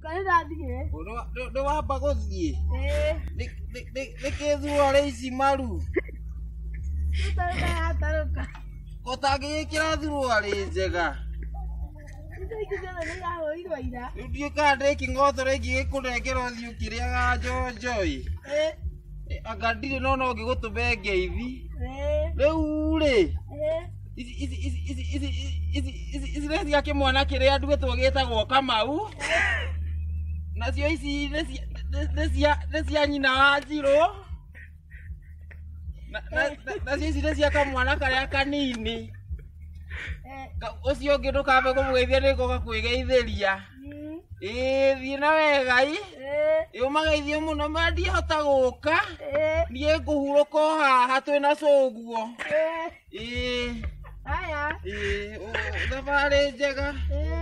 Nĩ ndathiĩ. Nĩ wamba gũthiĩ? Ĩĩ. Nĩkĩ thuruarĩ ici maru? Gũtarũka yatarũka. Ũtangĩgĩkĩra thuruarĩ njega. Icio ingĩ ciothe nĩ irahũrirwo ira. Rĩu ndiũĩ kana ndĩ kĩng'otore ingĩgĩkũnengera ũthiĩ ũkĩrĩaga njonjoi. Ĩĩ. Anga ndirĩ no no ngĩgũtũme ngeithi. Ĩĩ. Rĩu rĩ, Ĩĩ. ici ici ici ici ici ici ici ici nĩ cia kĩmwana kĩrĩa nduĩtwo gĩtagwo Kamau. Nacio ici nĩ cia nyina wa Njirũ. Nacio ici nĩ cia kamwana karĩa kanini. Ũcio ũngĩ ndũkambe kũmũgeithia, nĩ ngoka kwĩgeithĩria. Ĩĩ, thiĩ na wega i. Ĩĩ. Ĩ, ũmageithie mũno, ma ndiahota gũka. Ĩĩ. Niĩ ngũhurũka o haha twĩna cũguo. Ĩĩ. Ĩĩ. Haya. Ĩĩ, thabarĩ njega. Ĩĩ.